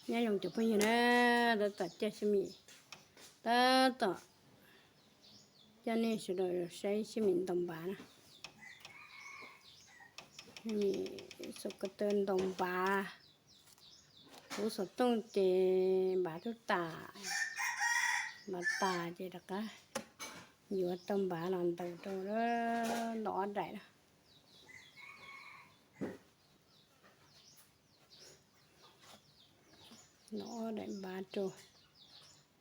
Nyob zoo cov phooj ywg na, tab tom coj xab mim, tab tom coj nej sawv daws saib xab mim ntaus npav na. Xab mim xov ko taw ntaus npav, kuv xov tooj ces npav twb tas, npav tas ces rov qab yuav tau npav los ntaus rau, ntaus ob daim na. Ntaus ob daim npav rau.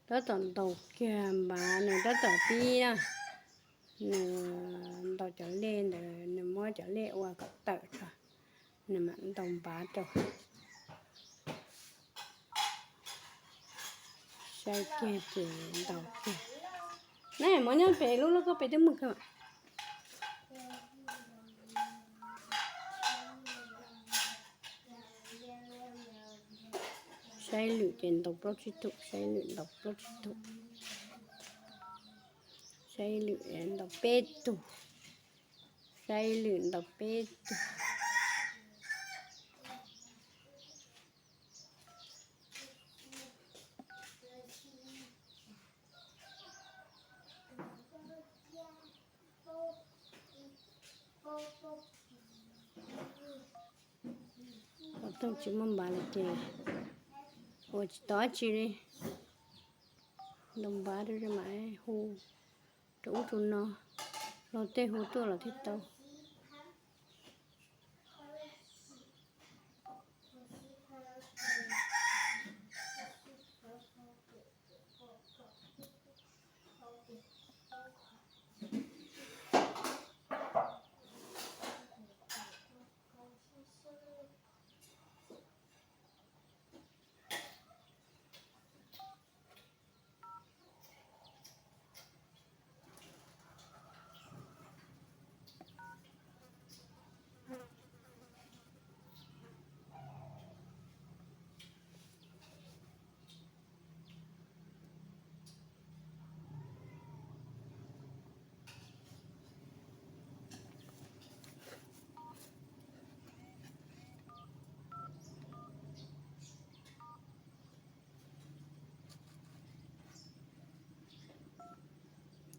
Tab tom ntaus kiag npav, nws tab tom pib na, nws ntaus cov lej ntawd, nws muab cov lej ua kom tawm tso, nws mam ntaus npav rau. Saib kiag ces ntaus kiag. Ne, muab nyob pem lub lub koj pem twb muag kawg. Saib lwm ces ntaus plaub tsib tug, saib lwm ntaus plaub tsib tug, saib lwm ntaus peb tug, saib lwm ntaus peb tug. Xov tooj tsis muaj npav lawm ces ua tsis tau dab tsi li. Ntaus npav rau mam hu rau ub rau no, los tej hu tuaj los thiaj tau.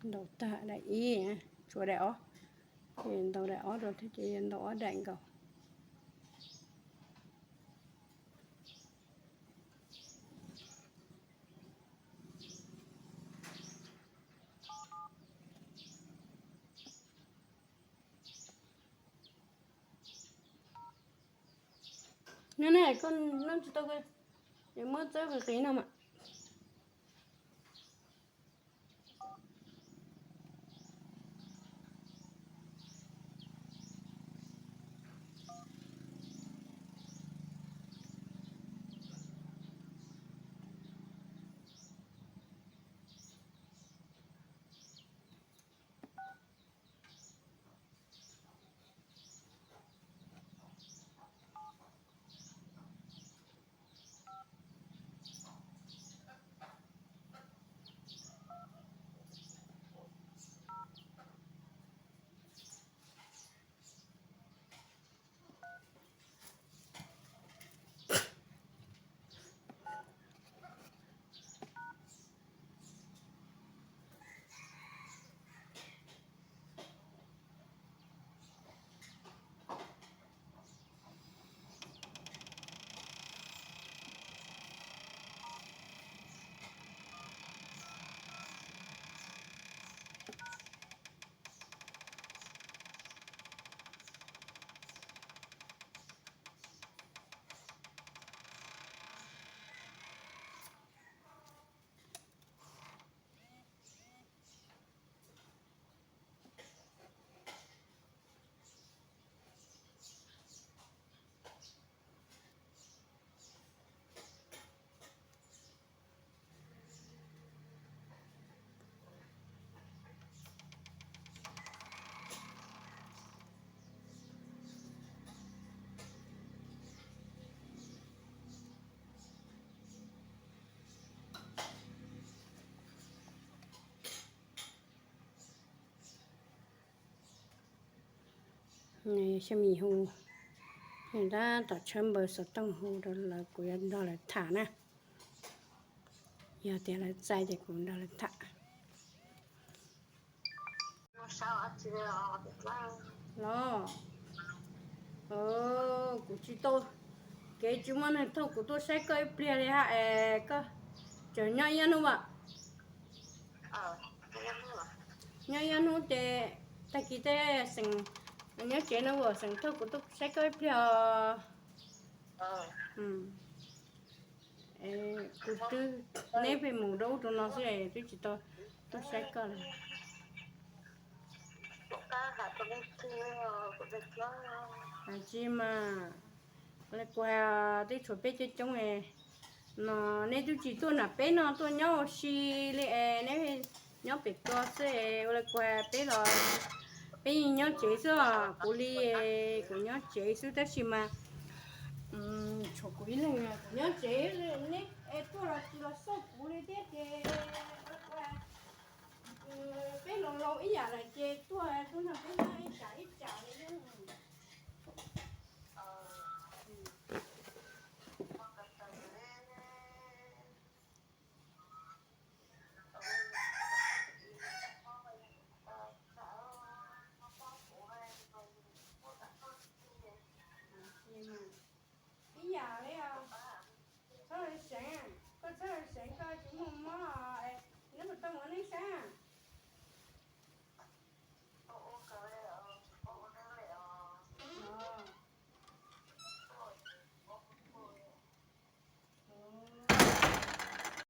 Ntaus tag daim ib, tshuav daim ob, ces ntaus daim ob rau thiab ces yuav ntaus ob daim nkaus. No ne, koj noj tsis tau, es muab txawb qis qis no mas. Xab mim hu, Tab tom tshawb npawb xov tooj hu rau lawv, kuv yuav nrog lawv tham na. Yog tias lawv txais ces kuv nrog lawv tham. Los, kuv tsis tau, kev tsis muaj neeg thauj kuv tuaj saib koj ib pliag li hab es koj tseem nyob ib hnub as? Nyob ib hnub ces tag kis tej xeem nyob tsev no as, xeem thauj kuv tuaj saib koj ib pliag os. Kuv twb, neb pheej mus rau ub rau no xwb, twb tsis tau tuaj saib koj li. Tsis mas, kuv hais twb tshuav peb coob coob no, neb twb tsis tuaj nram peb no tuaj nyob ua si li es neb nyob pem ko xwb es ua li kuv hais peb los, peb yeej nyob tsev xwb os. Kuv li, kuv nyob tsev xwb tab sis mas tshuav kuv ib leeg kuv nyob tsev, neb es tuaj los tsis los xauj kuv li thiab ces peb laus laus ib yam lawm ces tuaj tuaj nrog peb nyob ib tsam ib tsam li. Ib yam li os. Txhob seev, koj txhob seev, koj tsis muaj mob, neb puas tau mus ua neej saib?